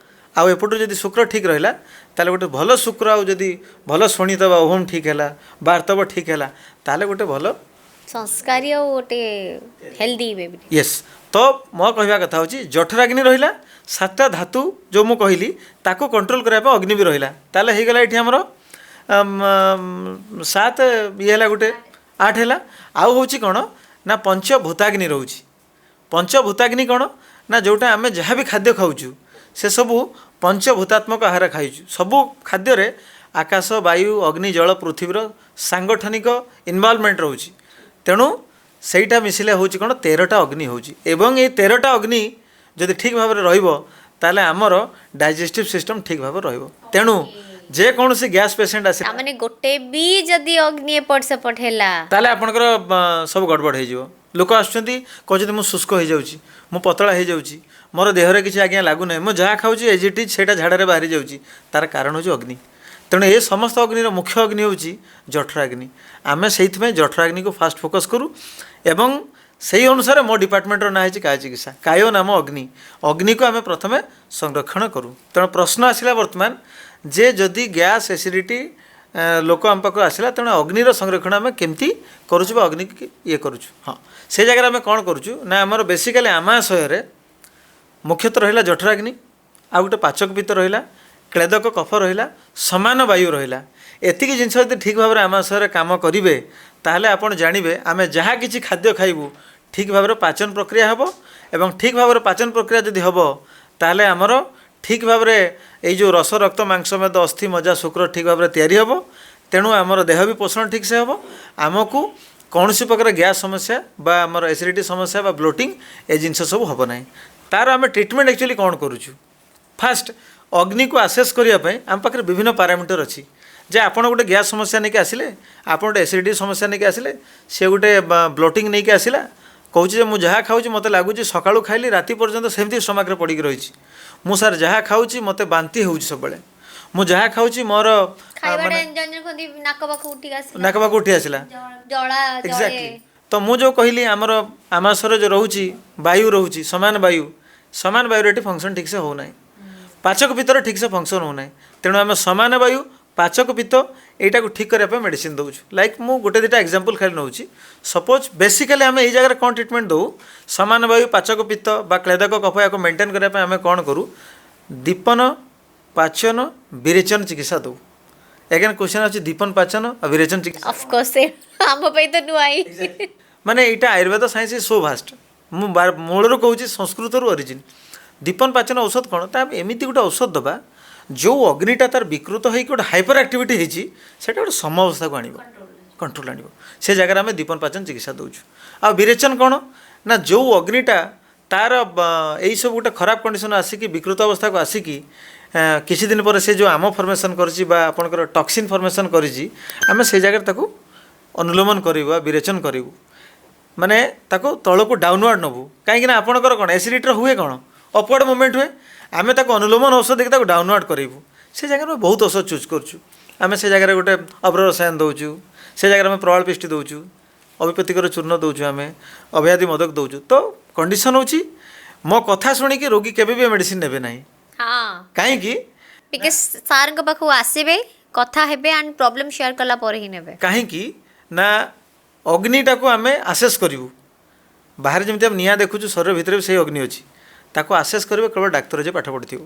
ଆଉ ଏପଟୁ ଯଦି ଶୁକ୍ର ଠିକ୍ ରହିଲା, ତାହେଲେ ଗୋଟେ ଭଲ ଶୁକ୍ର, ଆଉ ଯଦି ଭଲ ଶୋଣିତ ବା ଓଭମ୍ ଠିକ୍ ହେଲା ବା ଆର୍ତ୍ତବ ଠିକ୍ ହେଲା, ତାହେଲେ ଗୋଟେ ଭଲ ସଂସ୍କାରୀ ଆଉ ଗୋଟେ ହେଲ୍ଦି ବେବି। ୟେସ୍। ତ ମୋ କହିବା କଥା ହେଉଛି, ଜଠରାଗ୍ନି ରହିଲା, ସାତଟା ଧାତୁ ଯେଉଁ ମୁଁ କହିଲି, ତାକୁ କଣ୍ଟ୍ରୋଲ କରିବା ପାଇଁ ଅଗ୍ନି ବି ରହିଲା। ତାହେଲେ ହେଇଗଲା ଏଠି ଆମର ସାତ, ଇଏ ହେଲା ଗୋଟେ ଆଠ ହେଲା। ଆଉ ହେଉଛି କ'ଣ ନା ପଞ୍ଚଭୂତାଗ୍ନି ରହୁଛି। ପଞ୍ଚଭୂତାଗ୍ନି କ'ଣ ନା, ଯେଉଁଟା ଆମେ ଯାହା ବି ଖାଦ୍ୟ ଖାଉଛୁ, ସେସବୁ ପଞ୍ଚଭୂତାତ୍ମକ ଆହାର ଖାଇଛୁ। ସବୁ ଖାଦ୍ୟରେ ଆକାଶ, ବାୟୁ, ଅଗ୍ନି, ଜଳ, ପୃଥିବୀର ସାଙ୍ଗଠନିକ ଇନଭଲଭମେଣ୍ଟ ରହୁଛି। ତେଣୁ ସେଇଟା ମିଶିଲେ ହେଉଛି କ'ଣ, 13ଟା ଅଗ୍ନି ହେଉଛି। ଏବଂ ଏଇ 13ଟା ଅଗ୍ନି ଯଦି ଠିକ୍ ଭାବରେ ରହିବ, ତାହେଲେ ଆମର ଡାଇଜେଷ୍ଟିଭ୍ ସିଷ୍ଟମ୍ ଠିକ୍ ଭାବରେ ରହିବ। ତେଣୁ ଯେକୌଣସି ଗ୍ୟାସ୍ ପେସେଣ୍ଟ ଆସିଲେ, ତାମାନେ ଗୋଟେ ବି ଯଦି ଅଗ୍ନି ଏପଟ ସେପଟ ହେଲା, ତାହେଲେ ଆପଣଙ୍କର ସବୁ ଗଡ଼ବଡ଼ ହେଇଯିବ। ଲୋକ ଆସୁଛନ୍ତି, କହୁଛନ୍ତି ମୁଁ ଶୁଷ୍କ ହେଇଯାଉଛି, ମୁଁ ପତଳା ହେଇଯାଉଛି, ମୋର ଦେହରେ କିଛି ଆଜ୍ଞା ଲାଗୁନାହିଁ, ମୁଁ ଯାହା ଖାଉଛି ଏଜ୍ it is ସେଇଟା ଝାଡ଼ାରେ ବାହାରି ଯାଉଛି। ତାର କାରଣ ହେଉଛି ଅଗ୍ନି। ତେଣୁ ଏ ସମସ୍ତ ଅଗ୍ନିର ମୁଖ୍ୟ ଅଗ୍ନି ହେଉଛି ଜଠରାଗ୍ନି। ଆମେ ସେଇଥିପାଇଁ ଜଠରାଗ୍ନିକୁ ଫାଷ୍ଟ ଫୋକସ୍ କରୁ ଏବଂ ସେଇ ଅନୁସାରେ ମୋ ଡିପାର୍ଟମେଣ୍ଟର ନାଁ ହେଇଛି କାୟ ଚିକିତ୍ସା। କାୟ ନାମ ଅଗ୍ନି। ଅଗ୍ନିକୁ ଆମେ ପ୍ରଥମେ ସଂରକ୍ଷଣ କରୁ। ତେଣୁ ପ୍ରଶ୍ନ ଆସିଲା ବର୍ତ୍ତମାନ ଯେ ଯଦି ଗ୍ୟାସ୍, ଏସିଡ଼ିଟି ଲୋକ ଆମ ପାଖକୁ ଆସିଲା, ତେଣୁ ଅଗ୍ନିର ସଂରକ୍ଷଣ ଆମେ କେମିତି କରୁଛୁ ବା ଅଗ୍ନିକୁ ଇଏ କରୁଛୁ? ହଁ, ସେ ଜାଗାରେ ଆମେ କ'ଣ କରୁଛୁ ନା, ଆମର ବେସିକାଲି ଆମାଶୟରେ ମୁଖ୍ୟତଃ ରହିଲା ଜଠରାଗ୍ନି, ଆଉ ଗୋଟେ ପାଚକ ପିତ୍ତ ରହିଲା, କ୍ଲେଦକ କଫ ରହିଲା, ସମାନ ବାୟୁ ରହିଲା। ଏତିକି ଜିନିଷ ଯଦି ଠିକ୍ ଭାବରେ ଆମାଶୟରେ କାମ କରିବେ, ତାହେଲେ ଆପଣ ଜାଣିବେ ଆମେ ଯାହା କିଛି ଖାଦ୍ୟ ଖାଇବୁ, ଠିକ୍ ଭାବରେ ପାଚନ ପ୍ରକ୍ରିୟା ହେବ। ଏବଂ ଠିକ୍ ଭାବରେ ପାଚନ ପ୍ରକ୍ରିୟା ଯଦି ହେବ, ତାହେଲେ ଆମର ଠିକ୍ ଭାବରେ ଏଇ ଯେଉଁ ରସ, ରକ୍ତ, ମାଂସ, ମେଦ, ଅସ୍ଥି, ମଜ୍ଜା, ଶୁକ୍ର ଠିକ୍ ଭାବରେ ତିଆରି ହେବ। ତେଣୁ ଆମର ଦେହ ବି ପୋଷଣ ଠିକ୍ସେ ହେବ। ଆମକୁ କୌଣସି ପ୍ରକାର ଗ୍ୟାସ୍ ସମସ୍ୟା ବା ଆମର ଏସିଡ଼ିଟି ସମସ୍ୟା ବା ବ୍ଲୋଟିଂ, ଏ ଜିନିଷ ସବୁ ହେବ ନାହିଁ। ତାର ଆମେ ଟ୍ରିଟମେଣ୍ଟ ଆକ୍ଚୁଆଲି କ'ଣ କରୁଛୁ? ଫାଷ୍ଟ ଅଗ୍ନିକୁ ଆସେସ୍ କରିବା ପାଇଁ ଆମ ପାଖରେ ବିଭିନ୍ନ ପାରାମିଟର ଅଛି ଯେ ଆପଣ ଗୋଟେ ଗ୍ୟାସ୍ ସମସ୍ୟା ନେଇକି ଆସିଲେ, ଆପଣ ଗୋଟେ ଏସିଡ଼ିଟି ସମସ୍ୟା ନେଇକି ଆସିଲେ, ସେ ଗୋଟେ ବ୍ଲୋଟିଂ ନେଇକି ଆସିଲା, କହୁଛି ଯେ ମୁଁ ଯାହା ଖାଉଛି, ମୋତେ ଲାଗୁଛି ସକାଳୁ ଖାଇଲି, ରାତି ପର୍ଯ୍ୟନ୍ତ ସେମିତି ଷ୍ଟମାକ୍ରେ ପଡ଼ିକି ରହିଛି। ମୁଁ ସାର୍ ଯାହା ଖାଉଛି, ମୋତେ ବାନ୍ତି ହେଉଛି ସବୁବେଳେ। ମୁଁ ଯାହା ଖାଉଛି, ମୋର ଖାଇବାଟା ଜଣେ ଜଣେ କୁହନ୍ତି ନାକ ପାଖକୁ ଉଠିକି ଆସିଲା। ନାକ ପାଖକୁ ଉଠି ଆସିଲା। ଜଳା ଜଳେ। ଏକ୍ଜାକ୍ଟଲି। ତ ମୁଁ ଯେଉଁ କହିଲି, ଆମର ଆମାଶୟରେ ଯେଉଁ ରହୁଛି ବାୟୁ ରହୁଛି, ସମାନ ବାୟୁ। ସମାନ ବାୟୁର ଏଠି ଫଙ୍କସନ୍ ଠିକ୍ସେ ହେଉନାହିଁ, ପାଚକ ପିତ୍ତର ଠିକ୍ସେ ଫଙ୍କସନ୍ ହେଉନାହିଁ। ତେଣୁ ଆମେ ସମାନ ବାୟୁ, ପାଚକ ପିତ୍ତ ଏଇଟାକୁ ଠିକ୍ କରିବା ପାଇଁ ମେଡ଼ିସିନ୍ ଦେଉଛୁ। ଲାଇକ୍ ମୁଁ ଗୋଟେ ଦୁଇଟା ଏକ୍ଜାମ୍ପଲ୍ ଖାଲି ନେଉଛି। ସପୋଜ୍ ବେସିକାଲି ଆମେ ଏଇ ଜାଗାରେ କ'ଣ ଟ୍ରିଟମେଣ୍ଟ ଦେଉ? ସମାନ ବାୟୁ, ପାଚକ ପିତ୍ତ ବା କ୍ଲେଦକ କଫ, ୟାକୁ ମେଣ୍ଟେନ୍ କରିବା ପାଇଁ ଆମେ କ'ଣ କରୁ? ଦୀପନ, ପାଚନ, ବିରେଚନ ଚିକିତ୍ସା ଦେଉ। ଏଗେନ୍ କ୍ୱେଶ୍ଚନ୍ ଅଛି, ଦୀପନ, ପାଚନ ଆଉ ବିରେଚନ ଚିକିତ୍ସା। ଅଫକୋର୍ସ, ଆମ ପାଇଁ ତ ନୂଆ ହିଁ। ମାନେ ଏଇଟା Ayurveda science is show vast. ମୁଁ ମୂଳରୁ କହୁଛି, ସଂସ୍କୃତରୁ ଅରିଜିନ୍। ଦୀପନ ପାଚନ ଔଷଧ କ'ଣ? ତା ଏମିତି ଗୋଟେ ଔଷଧ ଦେବା, ଯେଉଁ ଅଗ୍ନିଟା ତାର ବିକୃତ ହେଇକି ଗୋଟେ ହାଇପର ଆକ୍ଟିଭିଟି ହେଇଛି, ସେଇଟା ଗୋଟେ ସମ ଅବସ୍ଥାକୁ ଆଣିବ, କଣ୍ଟ୍ରୋଲ ଆଣିବ। ସେ ଜାଗାରେ ଆମେ ଦୀପନ ପାଚନ ଚିକିତ୍ସା ଦେଉଛୁ। ଆଉ ବିରେଚନ କ'ଣ ନା, ଯେଉଁ ଅଗ୍ନିଟା ତାର ଏଇସବୁ ଗୋଟେ ଖରାପ କଣ୍ଡିସନ୍ ଆସିକି, ବିକୃତ ଅବସ୍ଥାକୁ ଆସିକି, କିଛି ଦିନ ପରେ ସେ ଯେଉଁ ଆମ ଫର୍ମେସନ୍ କରିଛି ବା ଆପଣଙ୍କର ଟକ୍ସିନ୍ ଫର୍ମେସନ୍ କରିଛି, ଆମେ ସେଇ ଜାଗାରେ ତାକୁ ଅନୁଲୋମନ କରିବୁ ବା ବିରେଚନ କରିବୁ, ମାନେ ତାକୁ ତଳକୁ ଡାଉନୱାର୍ଡ଼ ନେବୁ। କାହିଁକି ନା ଆପଣଙ୍କର କ'ଣ ଏସିଡ଼ିଟିର ହୁଏ କ'ଣ, ଅପୱାର୍ଡ଼ ମୁଭମେଣ୍ଟ ହୁଏ। ଆମେ ତାକୁ ଅନୁଲୋମନ ଔଷଧ ଦେଇକି ତାକୁ ଡାଉନୱାର୍ଡ଼ କରିବୁ। ସେ ଜାଗାରେ ଆମେ ବହୁତ ଔଷଧ ଚୁଜ୍ କରୁଛୁ। ଆମେ ସେ ଜାଗାରେ ଗୋଟେ ଅଭ୍ର ରସାୟନ ଦେଉଛୁ, ସେ ଜାଗାରେ ଆମେ ପ୍ରବାଳ ପିଷ୍ଟି ଦେଉଛୁ, ଅବିପତ୍ତିକର ଚୂର୍ଣ୍ଣ ଦେଉଛୁ, ଆମେ ଅଭୟାଦି ମୋଦକ ଦେଉଛୁ। ତ କଣ୍ଡିସନ୍ ହେଉଛି, ମୋ କଥା ଶୁଣିକି ରୋଗୀ କେବେ ବି ମେଡ଼ିସିନ୍ ନେବେ ନାହିଁ। କାହିଁକି? Because ସାର୍ଙ୍କ ପାଖକୁ ଆସିବେ, କଥା ହେବେ ଆଣ୍ଡ ପ୍ରୋବ୍ଲେମ୍ ସେୟାର କଲା ପରେ ହିଁ ନେବେ। କାହିଁକି ନା ଅଗ୍ନିଟାକୁ ଆମେ ଆସେସ୍ କରିବୁ। ବାହାରେ ଯେମିତି ଆମେ ନିଆଁ ଦେଖୁଛୁ, ଶରୀର ଭିତରେ ବି ସେଇ ଅଗ୍ନି ଅଛି। ତାକୁ ଆସେସ୍ କରିବ କେବଳ ଡାକ୍ତର ଯିଏ ପାଠ ପଢ଼ିଥିବ।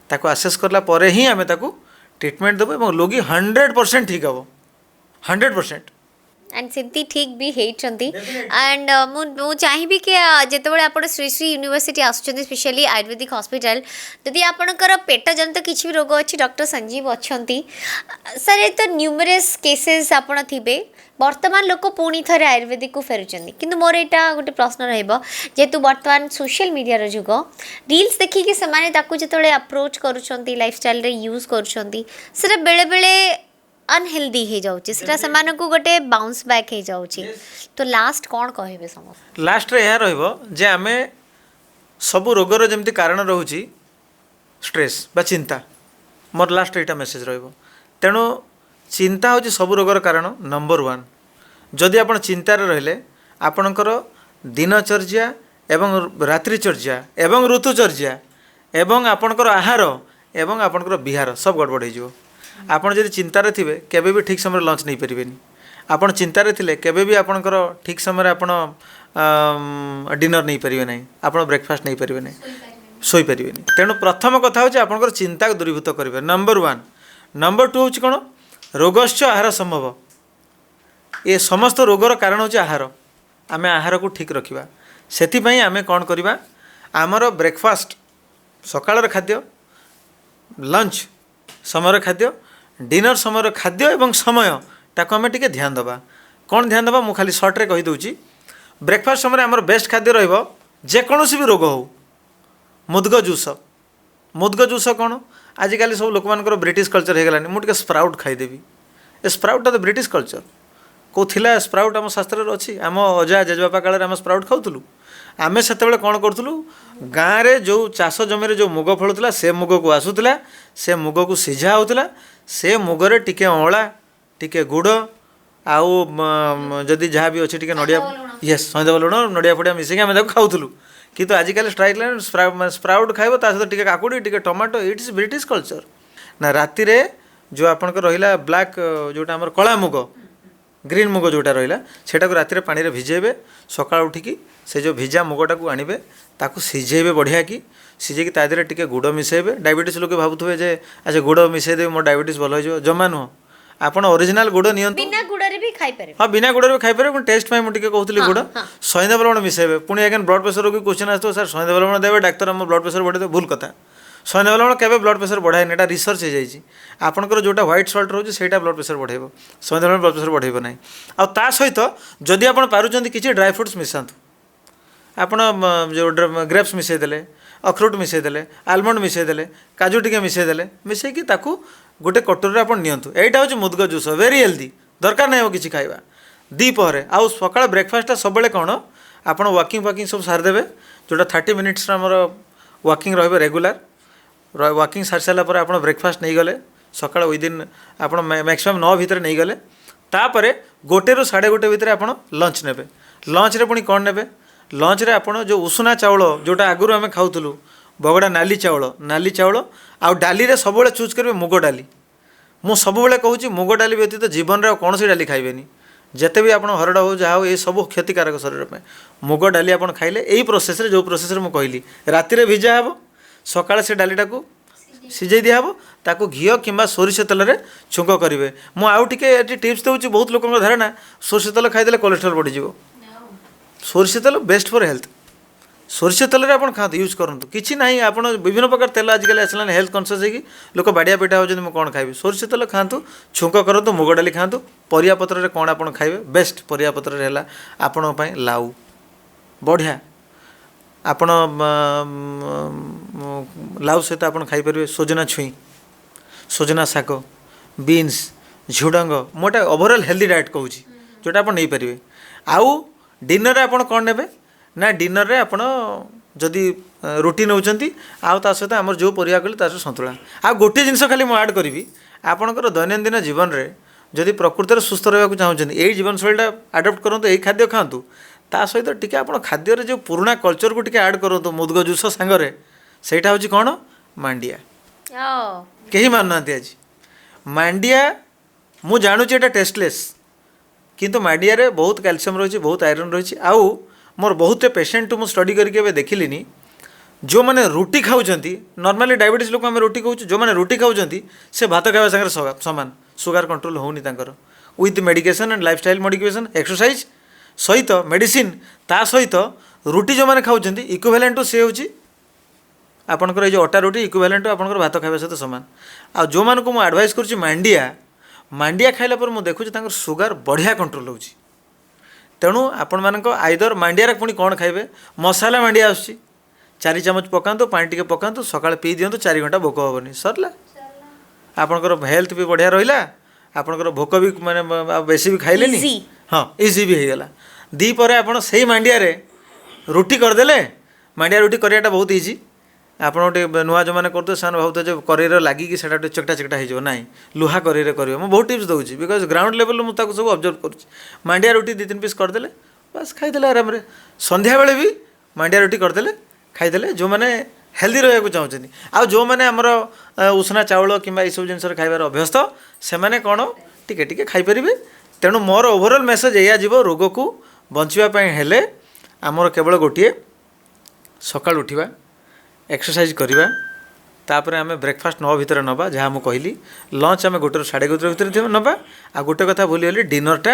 ତାକୁ ଆସେସ୍ କଲା ପରେ ହିଁ ଆମେ ତାକୁ ଟ୍ରିଟମେଣ୍ଟ ଦେବୁ ଏବଂ ରୋଗୀ 100% ଠିକ୍ ହେବ, 100%। ଆଣ୍ଡ ସେମିତି ଠିକ୍ ବି ହେଇଛନ୍ତି। ଆଣ୍ଡ ମୁଁ ଚାହିଁବି କି ଯେତେବେଳେ ଆପଣ ଶ୍ରୀ ଶ୍ରୀ ୟୁନିଭର୍ସିଟି ଆସୁଛନ୍ତି, ସ୍ପେଶାଲି ଆୟୁର୍ବେଦିକ ହସ୍ପିଟାଲ, ଯଦି ଆପଣଙ୍କର ପେଟ ଜନିତ କିଛି ବି ରୋଗ ଅଛି, ଡକ୍ଟର ସଞ୍ଜୀବ ଅଛନ୍ତି। ସାର୍, ଏ ତ ନ୍ୟୁମରସ୍ କେସେସ୍ ଆପଣ ଥିବେ। ବର୍ତ୍ତମାନ ଲୋକ ପୁଣି ଥରେ ଆୟୁର୍ବେଦିକକୁ ଫେରୁଛନ୍ତି, କିନ୍ତୁ ମୋର ଏଇଟା ଗୋଟେ ପ୍ରଶ୍ନ ରହିବ, ଯେହେତୁ ବର୍ତ୍ତମାନ ସୋସିଆଲ ମିଡ଼ିଆର ଯୁଗ, ରିଲ୍ସ ଦେଖିକି ସେମାନେ ତାକୁ ଯେତେବେଳେ ଆପ୍ରୋଚ୍ କରୁଛନ୍ତି, ଲାଇଫଷ୍ଟାଇଲରେ ୟୁଜ୍ କରୁଛନ୍ତି, ସେଟା ବେଳେବେଳେ ଅନହେଲ୍ଦି ହେଇଯାଉଛି, ସେଟା ସେମାନଙ୍କୁ ଗୋଟେ ବାଉନ୍ସ ବ୍ୟାକ୍ ହେଇଯାଉଛି। ତ ଲାଷ୍ଟ କ'ଣ କହିବେ ସମସ୍ତେ? ଲାଷ୍ଟରେ ଏହା ରହିବ ଯେ ଆମେ ସବୁ ରୋଗର ଯେମିତି କାରଣ ରହୁଛି ଷ୍ଟ୍ରେସ୍ ବା ଚିନ୍ତା, ମୋର ଲାଷ୍ଟ ଏଇଟା ମେସେଜ୍ ରହିବ। ତେଣୁ ଚିନ୍ତା ହେଉଛି ସବୁ ରୋଗର କାରଣ ନମ୍ବର ୱାନ୍। ଯଦି ଆପଣ ଚିନ୍ତାରେ ରହିଲେ, ଆପଣଙ୍କର ଦିନଚର୍ଯ୍ୟା ଏବଂ ରାତ୍ରିଚର୍ଯ୍ୟା ଏବଂ ଋତୁଚର୍ଯ୍ୟା ଏବଂ ଆପଣଙ୍କର ଆହାର ଏବଂ ଆପଣଙ୍କର ବିହାର ସବୁ ଗଡ଼ବଡ଼ ହେଇଯିବ। ଆପଣ ଯଦି ଚିନ୍ତାରେ ଥିବେ, କେବେ ବି ଠିକ୍ ସମୟରେ ଲଞ୍ଚ ନେଇପାରିବେନି। ଆପଣ ଚିନ୍ତାରେ ଥିଲେ କେବେ ବି ଆପଣଙ୍କର ଠିକ୍ ସମୟରେ ଆପଣ ଡିନର୍ ନେଇପାରିବେ ନାହିଁ, ଆପଣ ବ୍ରେକଫାଷ୍ଟ ନେଇପାରିବେ ନାହିଁ, ଶୋଇପାରିବେନି। ତେଣୁ ପ୍ରଥମ କଥା ହେଉଛି ଆପଣଙ୍କର ଚିନ୍ତାକୁ ଦୂରୀଭୂତ କରିବେ, ନମ୍ବର ୱାନ୍। ନମ୍ବର ଟୁ ହେଉଛି କ'ଣ? ରୋଗଶ୍ଚ ଆହାର ସମ୍ଭବ। ଏ ସମସ୍ତ ରୋଗର କାରଣ ହେଉଛି ଆହାର। ଆମେ ଆହାରକୁ ଠିକ୍ ରଖିବା। ସେଥିପାଇଁ ଆମେ କ'ଣ କରିବା? ଆମର ବ୍ରେକଫାଷ୍ଟ, ସକାଳର ଖାଦ୍ୟ, ଲଞ୍ଚ ସମୟର ଖାଦ୍ୟ, ଡିନର ସମୟର ଖାଦ୍ୟ ଏବଂ ସମୟ, ତାକୁ ଆମେ ଟିକେ ଧ୍ୟାନ ଦେବା। କ'ଣ ଧ୍ୟାନ ଦେବା, ମୁଁ ଖାଲି ସର୍ଟରେ କହିଦେଉଛି। ବ୍ରେକଫାଷ୍ଟ ସମୟରେ ଆମର ବେଷ୍ଟ ଖାଦ୍ୟ ରହିବ, ଯେକୌଣସି ବି ରୋଗ ହେଉ, ମୁଦ୍ଗ ଜୁସ। ମୁଦ୍ଗ ଜୁସ କ'ଣ? ଆଜିକାଲି ସବୁ ଲୋକମାନଙ୍କର ବ୍ରିଟିଶ କଲଚର୍ ହେଇଗଲାଣି, ମୁଁ ଟିକେ ସ୍ପ୍ରାଉଟ୍ ଖାଇଦେବି। ଏ ସ୍ପ୍ରାଉଟ୍ଟା ତ ବ୍ରିଟିଶ କଲଚର୍ କେଉଁ ଥିଲା? ସ୍ପ୍ରାଉଟ୍ ଆମ ଶାସ୍ତ୍ରରେ ଅଛି? ଆମ ଅଜା ଜେଜେବାପା କାଳରେ ଆମେ ସ୍ପ୍ରାଉଟ୍ ଖାଉଥିଲୁ? ଆମେ ସେତେବେଳେ କ'ଣ କରୁଥିଲୁ? ଗାଁରେ ଯେଉଁ ଚାଷ ଜମିରେ ଯେଉଁ ମୁଗ ଫଳୁଥିଲା, ସେ ମୁଗକୁ ଆସୁଥିଲା, ସେ ମୁଗକୁ ସିଝା ହେଉଥିଲା। ସେ ମୁଗରେ ଟିକେ ଅଁଳା, ଟିକେ ଗୁଡ଼ ଆଉ ଯଦି ଯାହା ବି ଅଛି, ଟିକେ ନଡ଼ିଆ, ୟେସ୍, ସଇଁଧବ ଲୁଣ, ନଡ଼ିଆ ଫଡ଼ିଆ ମିଶେଇକି ଆମେ ତାକୁ ଖାଉଥିଲୁ। କିନ୍ତୁ ଆଜିକାଲି ଷ୍ଟ୍ରାଇକ୍ ଲାଇନ୍, ସ୍ପ୍ରାଉଟ୍ ଖାଇବ, ତା ସହିତ ଟିକେ କାକୁଡ଼ି, ଟିକେ tomato. It's British culture ନା? ରାତିରେ ଯେଉଁ ଆପଣଙ୍କର ରହିଲା ବ୍ଲାକ୍, ଯେଉଁଟା ଆମର କଳା ମୁଗ, ଗ୍ରୀନ୍ ମୁଗ ଯେଉଁଟା ରହିଲା, ସେଇଟାକୁ ରାତିରେ ପାଣିରେ ଭିଜେଇବେ। ସକାଳୁ ଉଠିକି ସେ ଯେଉଁ ଭିଜା ମୁଗଟାକୁ ଆଣିବେ, ତାକୁ ସିଝେଇବେ ବଢ଼ିଆକି। ସିଝେଇକି ତା ଦେହରେ ଟିକେ ଗୁଡ଼ ମିଶାଇବେ। ଡାଇବେଟିସ୍ ଲୋକେ ଭାବୁଥିବେ ଯେ ଆଚ୍ଛା, ଗୁଡ଼ ମିଶାଇ ଦେବେ, ମୋ ଡାଇବେଟିସ୍ ଭଲ ହେଇଯିବ। ଜମା ନୁହଁ। ଆପଣ ଅରିଜିନାଲ୍ ଗୁଡ଼ ନିଅନ୍ତୁ। ବିନା ଗୁଡ଼ରେ ବି ଖାଇପାରିବେ? ହଁ, ବିନା ଗୁଡ଼ରେ ବି ଖାଇପାରିବେ, କିନ୍ତୁ ଟେଷ୍ଟ ପାଇଁ ମୁଁ ଟିକେ କହୁଥିଲି। ଗୁଡ଼, ସଇଁଧବ ଲବଣ ମିଶାଇବେ। ପୁଣି ଆଜ୍ଞା, ବ୍ଲଡ଼ ପ୍ରେସର ରୋଗୀ କ୍ୱେଶ୍ଚନ୍ ଆସୁଥିବ, ସାର୍, ସଇଁଧବ ଲବଣ ଦେବେ, ଡାକ୍ତର ଆମ ବ୍ଲଡ଼ ପ୍ରେସର ବଢ଼େଇଦେବେ। ଭୁଲ କଥା। ସଇଁଧବ ଲବଣ କେବେ ବ୍ଲଡ଼ ପ୍ରେସର ବଢ଼ାଏନି, ଏଇଟା ରିସର୍ଚ୍ଚ ହେଇଯାଇଛି। ଆପଣଙ୍କର ଯେଉଁଟା ହ୍ୱାଇଟ୍ ସଲ୍ଟ ରହୁଛି, ସେଇଟା ବ୍ଲଡ଼ ପ୍ରେସର ବଢ଼େଇବ, ସଇଁଧବ ଲବଣ ବ୍ଲଡ଼ ପ୍ରେସର ବଢ଼େଇବ ନାହିଁ। ଆଉ ତା ସହିତ ଯଦି ଆପଣ ପାରୁଛନ୍ତି, କିଛି ଡ୍ରାଏ ଫ୍ରୁଟ୍ସ ମିଶାନ୍ତୁ। ଆପଣ ଯେଉଁ ଗ୍ରେପ୍ସ ମିଶାଇ ଦେଲେ, ଅଖରୋଟ ମିଶାଇ ଦେଲେ, ଆଲମଣ୍ଡ ମିଶାଇ ଦେଲେ, କାଜୁ ଟିକେ ମିଶାଇ ଦେଲେ, ମିଶାଇକି ତାକୁ ଗୋଟେ କଟୋରୀରେ ଆପଣ ନିଅନ୍ତୁ। ଏଇଟା ହେଉଛି ମୁଦ୍ଗ ଜୁସ୍, ଭେରି ହେଲ୍ଦି। ଦରକାର ନାହିଁ ଆଉ କିଛି ଖାଇବା ଦ୍ୱିପହରେ। ଆଉ ସକାଳ ବ୍ରେକଫାଷ୍ଟଟା ସବୁବେଳେ କ'ଣ, ଆପଣ ୱାକିଂ ଫାକିଂ ସବୁ ସାରିଦେବେ, ଯେଉଁଟା 30 ମିନିଟ୍ସର ଆମର ୱାକିଂ ରହିବ, ରେଗୁଲାର ୱାକିଂ ସାରି ସାରିଲା ପରେ ଆପଣ ବ୍ରେକଫାଷ୍ଟ ନେଇଗଲେ ସକାଳ ୱିଦିନ୍ ଆପଣ ମ୍ୟାକ୍ସିମମ୍ 9 ଭିତରେ ନେଇଗଲେ, ତାପରେ 1ରୁ 1:30 ଭିତରେ ଆପଣ ଲଞ୍ଚ ନେବେ। ଲଞ୍ଚରେ ପୁଣି କ'ଣ ନେବେ? ଲଞ୍ଚରେ ଆପଣ ଯେଉଁ ଉଷୁନା ଚାଉଳ, ଯେଉଁଟା ଆଗରୁ ଆମେ ଖାଉଥିଲୁ, ବଗଡ଼ା ନାଲି ଚାଉଳ, ନାଲି ଚାଉଳ ଆଉ ଡାଲିରେ ସବୁବେଳେ ଚୁଜ୍ କରିବେ ମୁଗ ଡାଲି। ମୁଁ ସବୁବେଳେ କହୁଛି, ମୁଗ ଡାଲି ବ୍ୟତୀତ ଜୀବନରେ ଆଉ କୌଣସି ଡାଲି ଖାଇବେନି। ଯେତେ ବି ଆପଣ ହରଡ଼ ହେଉ, ଯାହା ହେଉ, ଏସବୁ କ୍ଷତିକାରକ ଶରୀର ପାଇଁ। ମୁଗ ଡାଲି ଆପଣ ଖାଇଲେ ଏଇ ପ୍ରୋସେସ୍ରେ, ଯେଉଁ ପ୍ରୋସେସ୍ରେ ମୁଁ କହିଲି, ରାତିରେ ଭିଜା ହେବ, ସକାଳେ ସେ ଡାଲିଟାକୁ ସିଝେଇ ଦିଆହେବ, ତାକୁ ଘିଅ କିମ୍ବା ସୋରିଷ ତେଲରେ ଛୁଙ୍କ କରିବେ। ମୁଁ ଆଉ ଟିକେ ଏଠି ଟିପ୍ସ ଦେଉଛି। ବହୁତ ଲୋକଙ୍କ ଧାରଣା ସୋରିଷ ତେଲ ଖାଇଦେଲେ କୋଲେଷ୍ଟ୍ରଲ୍ ବଢ଼ିଯିବ। ସୋରିଷ ତେଲ ବେଷ୍ଟ ଫର୍ ହେଲ୍ଥ। ସୋରିଷ ତେଲରେ ଆପଣ ଖାଆନ୍ତୁ, ୟୁଜ୍ କରନ୍ତୁ, କିଛି ନାହିଁ। ଆପଣ ବିଭିନ୍ନ ପ୍ରକାର ତେଲ ଆଜିକାଲି ଆସିଲାଣି, ହେଲ୍ଥ କନସିୟସ୍ ହେଇକି ଲୋକ ବାଡ଼ିଆ ପିଟା ହେଉଛନ୍ତି, ମୁଁ କ'ଣ ଖାଇବି? ସୋରିଷ ତେଲ ଖାଆନ୍ତୁ, ଛୁଙ୍କ କରନ୍ତୁ, ମୁଗ ଡାଲି ଖାଆନ୍ତୁ। ପରିବା ପତ୍ରରେ କ'ଣ ଆପଣ ଖାଇବେ? ବେଷ୍ଟ ପରିବା ପତ୍ରରେ ହେଲା ଆପଣଙ୍କ ପାଇଁ ଲାଉ, ବଢ଼ିଆ। ଆପଣ ଲାଉ ସହିତ ଆପଣ ଖାଇପାରିବେ ସଜନା ଛୁଇଁ, ସଜନା ଶାଗ, ବିନ୍ସ, ଝୁଡ଼ଙ୍ଗ। ମୁଁ ଏଇଟା ଓଭରଅଲ୍ ହେଲ୍ଦି ଡାଏଟ୍ କହୁଛି, ଯେଉଁଟା ଆପଣ ନେଇପାରିବେ। ଆଉ ଡିନରରେ ଆପଣ କ'ଣ ନେବେ ନା, ଡିନରରେ ଆପଣ ଯଦି ରୁଟି ନେଉଛନ୍ତି ଆଉ ତା ସହିତ ଆମର ଯେଉଁ ପରିବା କହିଲେ, ତା ସହିତ ସନ୍ତୁଳା। ଆଉ ଗୋଟିଏ ଜିନିଷ ଖାଲି ମୁଁ ଆଡ଼୍ କରିବି, ଆପଣଙ୍କର ଦୈନନ୍ଦିନ ଜୀବନରେ ଯଦି ପ୍ରକୃତରେ ସୁସ୍ଥ ରହିବାକୁ ଚାହୁଁଛନ୍ତି, ଏଇ ଜୀବନଶୈଳୀଟା ଆଡ଼ପ୍ଟ କରନ୍ତୁ, ଏଇ ଖାଦ୍ୟ ଖାଆନ୍ତୁ। ତା ସହିତ ଟିକେ ଆପଣ ଖାଦ୍ୟରେ ଯେଉଁ ପୁରୁଣା କଲଚରକୁ ଟିକେ ଆଡ଼୍ କରନ୍ତୁ ମୁଦ୍ଗ ଜୁସ ସାଙ୍ଗରେ। ସେଇଟା ହେଉଛି କ'ଣ? ମାଣ୍ଡିଆ। କେହି ମାନୁନାହାନ୍ତି ଆଜି ମାଣ୍ଡିଆ। ମୁଁ ଜାଣୁଛି ଏଇଟା ଟେଷ୍ଟଲେସ୍, କିନ୍ତୁ ମାଣ୍ଡିଆରେ ବହୁତ କ୍ୟାଲସିୟମ୍ ରହିଛି, ବହୁତ ଆଇରନ୍ ରହିଛି। ଆଉ ମୋର ବହୁତ ପେସେଣ୍ଟଠୁ ମୁଁ ଷ୍ଟଡି କରିକି ଏବେ ଦେଖିଲିନି, ଯେଉଁମାନେ ରୁଟି ଖାଉଛନ୍ତି, ନର୍ମାଲି ଡାଇବେଟିସ୍ ଲୋକ ଆମେ ରୁଟି କହୁଛୁ, ଯେଉଁମାନେ ରୁଟି ଖାଉଛନ୍ତି ସେ ଭାତ ଖାଇବା ସାଙ୍ଗରେ ସମାନ, ସୁଗାର କଣ୍ଟ୍ରୋଲ ହେଉନି ତାଙ୍କର। With medication and lifestyle modification, exercise ସହିତ ମେଡ଼ିସିନ, ତା ସହିତ ରୁଟି ଯେଉଁମାନେ ଖାଉଛନ୍ତି, ଇକ୍ୱିଭାଲେଣ୍ଟ ଟୁ ସେ ହେଉଛି ଆପଣଙ୍କର ଏଇ ଯେଉଁ ଅଟା ରୁଟି ଇକ୍ୱିଭାଲେଣ୍ଟ ଟୁ ଆପଣଙ୍କର ଭାତ ଖାଇବା ସହିତ ସମାନ। ଆଉ ଯେଉଁମାନଙ୍କୁ ମୁଁ ଆଡ଼ଭାଇସ୍ କରୁଛି ମାଣ୍ଡିଆ, ମାଣ୍ଡିଆ ଖାଇଲା ପରେ ମୁଁ ଦେଖୁଛି ତାଙ୍କର ସୁଗାର ବଢ଼ିଆ କଣ୍ଟ୍ରୋଲ ହେଉଛି। ତେଣୁ ଆପଣମାନଙ୍କ ଆଇଦର ମାଣ୍ଡିଆରେ ପୁଣି କ'ଣ ଖାଇବେ, ମସଲା ମାଣ୍ଡିଆ ଆସୁଛି, 4 ଚାମଚ ପକାନ୍ତୁ, ପାଣି ଟିକେ ପକାନ୍ତୁ, ସକାଳେ ପିଇ ଦିଅନ୍ତୁ, 4 ଘଣ୍ଟା ଭୋକ ହେବନି, ସରିଲା। ଆପଣଙ୍କର ହେଲ୍ଥ ବି ବଢ଼ିଆ ରହିଲା, ଆପଣଙ୍କର ଭୋକ ବି ମାନେ ଆଉ ବେଶୀ ବି ଖାଇଲେନି। Easy. ହଁ, ଇଜି ବି ହେଇଗଲା। ଦ୍ୱିପହରେ ଆପଣ ସେଇ ମାଣ୍ଡିଆରେ ରୁଟି କରିଦେଲେ, ମାଣ୍ଡିଆ ରୁଟି କରିବାଟା ବହୁତ ଇଜି। ଆପଣ ଟିକେ ନୂଆ ଯେଉଁମାନେ କରୁଥିବେ, ସେମାନେ ଭାବୁଥିବେ ଯେ କରେଇରେ ଲାଗିକି ସେଇଟା ଟିକେ ଚକଟା ଚକଟା ହେଇଯିବ। ନାହିଁ, ଲୁହା କରେଇରେ କରିବ। ମୁଁ ବହୁତ ଟିପ୍ସ ଦେଉଛି because ground ଲେଭେଲରୁ ମୁଁ ତାକୁ ସବୁ ଅବଜର୍ଭ କରୁଛି। ମାଣ୍ଡିଆ ରୁଟି 2-3 ପିସ୍ କରିଦେଲେ, ବାସ୍, ଖାଇଦେଲେ ଆରାମରେ। ସନ୍ଧ୍ୟାବେଳେ ବି ମାଣ୍ଡିଆ ରୁଟି କରିଦେଲେ, ଖାଇଦେଲେ, ଯେଉଁମାନେ ହେଲ୍ଦି ରହିବାକୁ ଚାହୁଁଛନ୍ତି। ଆଉ ଯେଉଁମାନେ ଆମର ଉଷୁନା ଚାଉଳ କିମ୍ବା ଏଇସବୁ ଜିନିଷରେ ଖାଇବାର ଅଭ୍ୟସ୍ତ, ସେମାନେ କ'ଣ ଟିକେ ଟିକେ ଖାଇପାରିବେ। ତେଣୁ ମୋର ଓଭରଅଲ୍ ମେସେଜ୍ ଏଇଆ ଯିବ, ରୋଗକୁ ବଞ୍ଚିବା ପାଇଁ ହେଲେ ଆମର କେବଳ ଗୋଟିଏ, ସକାଳୁ ଉଠିବା, ଏକ୍ସରସାଇଜ୍ କରିବା, ତାପରେ ଆମେ ବ୍ରେକଫାଷ୍ଟ 9 ଭିତରେ ନେବା ଯାହା ମୁଁ କହିଲି, ଲଞ୍ଚ ଆମେ 1ରୁ 1:30 ଭିତରେ ନେବା। ଆଉ ଗୋଟେ କଥା ଭୁଲିଗଲି, ଡିନରଟା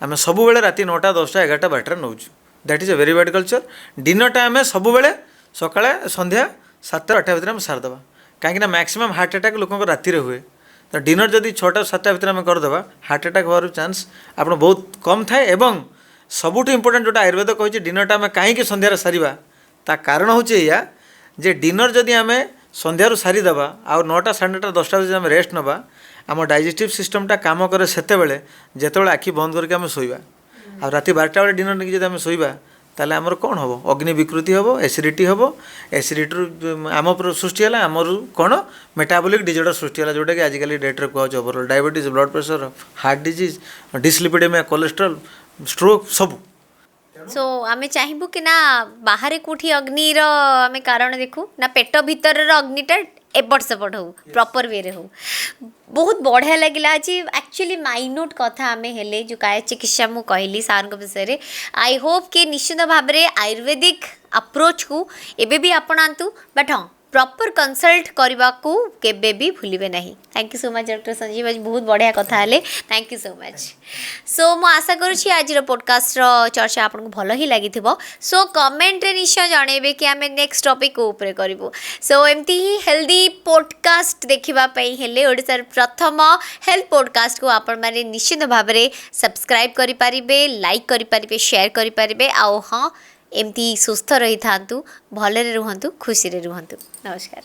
ଆମେ ସବୁବେଳେ ରାତି 9ଟା, 10ଟା, 11ଟା, 12ଟାରେ ନେଉଛୁ। That is a very bad culture. ଡିନରଟା ଆମେ ସବୁବେଳେ ସକାଳେ ସନ୍ଧ୍ୟା 7ଟା 8ଟା ଭିତରେ ଆମେ ସାରିଦେବା, କାହିଁକିନା ମ୍ୟାକ୍ସିମମ୍ ହାର୍ଟ ଆଟାକ୍ ଲୋକଙ୍କ ରାତିରେ ହୁଏ। ତ ଡିନର ଯଦି 6ଟା 7ଟା ଭିତରେ ଆମେ କରିଦେବା, ହାର୍ଟ ଆଟାକ୍ ହେବାର ଚାନ୍ସ ଆପଣ ବହୁତ କମ୍ ଥାଏ। ଏବଂ ସବୁଠୁ ଇମ୍ପୋର୍ଟାଣ୍ଟ ଯେଉଁଟା ଆୟୁର୍ବେଦ କହିଛି, ଡିନରଟା ଆମେ କାହିଁକି ସନ୍ଧ୍ୟାରେ ସାରିବା, ତା କାରଣ ହେଉଛି ଏଇଆ ଯେ ଡିନର ଯଦି ଆମେ ସନ୍ଧ୍ୟାରୁ ସାରିଦେବା ଆଉ 9ଟା, 9:30, 10ଟା ଯଦି ଆମେ ରେଷ୍ଟ ନେବା, ଆମ ଡାଇଜେଷ୍ଟିଭ୍ ସିଷ୍ଟମଟା କାମ କରେ ସେତେବେଳେ ଯେତେବେଳେ ଆଖି ବନ୍ଦ କରିକି ଆମେ ଶୋଇବା। ଆଉ ରାତି 12ଟା ବେଳେ ଡିନର ନେଇକି ଯଦି ଆମେ ଶୋଇବା, ତାହେଲେ ଆମର କ'ଣ ହେବ? ଅଗ୍ନି ବିକୃତି ହେବ, ଏସିଡ଼ିଟି ହେବ। ଏସିଡ଼ିଟିରୁ ଆମ ସୃଷ୍ଟି ହେଲା, ଆମର କ'ଣ ମେଟାବୋଲିକ୍ ଡିଜର୍ଡର ସୃଷ୍ଟି ହେଲା, ଯେଉଁଟାକି ଆଜିକାଲି ଡେଟ୍ରେ କୁହାଯାଉଛି overall diabetes, blood pressure, heart disease, dyslipidemia, cholesterol, stroke ସବୁ। ସୋ ଆମେ ଚାହିଁବୁ କି ନା ବାହାରେ କୋଉଠି ଅଗ୍ନିର ଆମେ କାରଣ ଦେଖୁ ନା ପେଟ ଭିତରର ଅଗ୍ନିଟା ଏପଟ ସେପଟ ହଉ, ପ୍ରପର ୱେରେ ହଉ। ବହୁତ ବଢ଼ିଆ ଲାଗିଲା ଆଜି। ଆକ୍ଚୁଆଲି ମାଇନ୍ୟୁଟ୍ କଥା ଆମେ ହେଲେ, ଯେଉଁ କାୟ ଚିକିତ୍ସା ମୁଁ କହିଲି ସାର୍ଙ୍କ ବିଷୟରେ। I Hope କି ନିଶ୍ଚିତ ଭାବରେ ଆୟୁର୍ବେଦିକ ଆପ୍ରୋଚକୁ ଏବେ ବି ଆପଣାନ୍ତୁ, ବଟ୍ ହଁ, ପ୍ରପର କନସଲ୍ଟ କରିବାକୁ କେବେ ବି ଭୁଲିବେ ନାହିଁ। Thank you so much, doctor Sanjeev. ଆଜି ବହୁତ ବଢ଼ିଆ କଥା ହେଲେ। Thank you so much. So ମୁଁ ଆଶା କରୁଛି ଆଜିର ପଡ଼କାଷ୍ଟର ଚର୍ଚ୍ଚା ଆପଣଙ୍କୁ ଭଲ ହିଁ ଲାଗିଥିବ। ସୋ କମେଣ୍ଟରେ ନିଶ୍ଚୟ ଜଣେଇବେ କି ଆମେ ନେକ୍ସଟ ଟପିକ୍ କେଉଁ ଉପରେ କରିବୁ। ସୋ ଏମିତି ହିଁ ହେଲ୍ଦି ପଡ଼କାଷ୍ଟ ଦେଖିବା ପାଇଁ ହେଲେ ଓଡ଼ିଶାର ପ୍ରଥମ ହେଲ୍ଥ ପଡ଼କାଷ୍ଟକୁ ଆପଣମାନେ ନିଶ୍ଚିତ ଭାବରେ ସବସ୍କ୍ରାଇବ୍ କରିପାରିବେ, ଲାଇକ୍ କରିପାରିବେ, ସେୟାର କରିପାରିବେ। ଆଉ ହଁ, ଏମିତି ସୁସ୍ଥ ରହିଥାନ୍ତୁ, ଭଲରେ ରୁହନ୍ତୁ, ଖୁସିରେ ରୁହନ୍ତୁ। ନମସ୍କାର।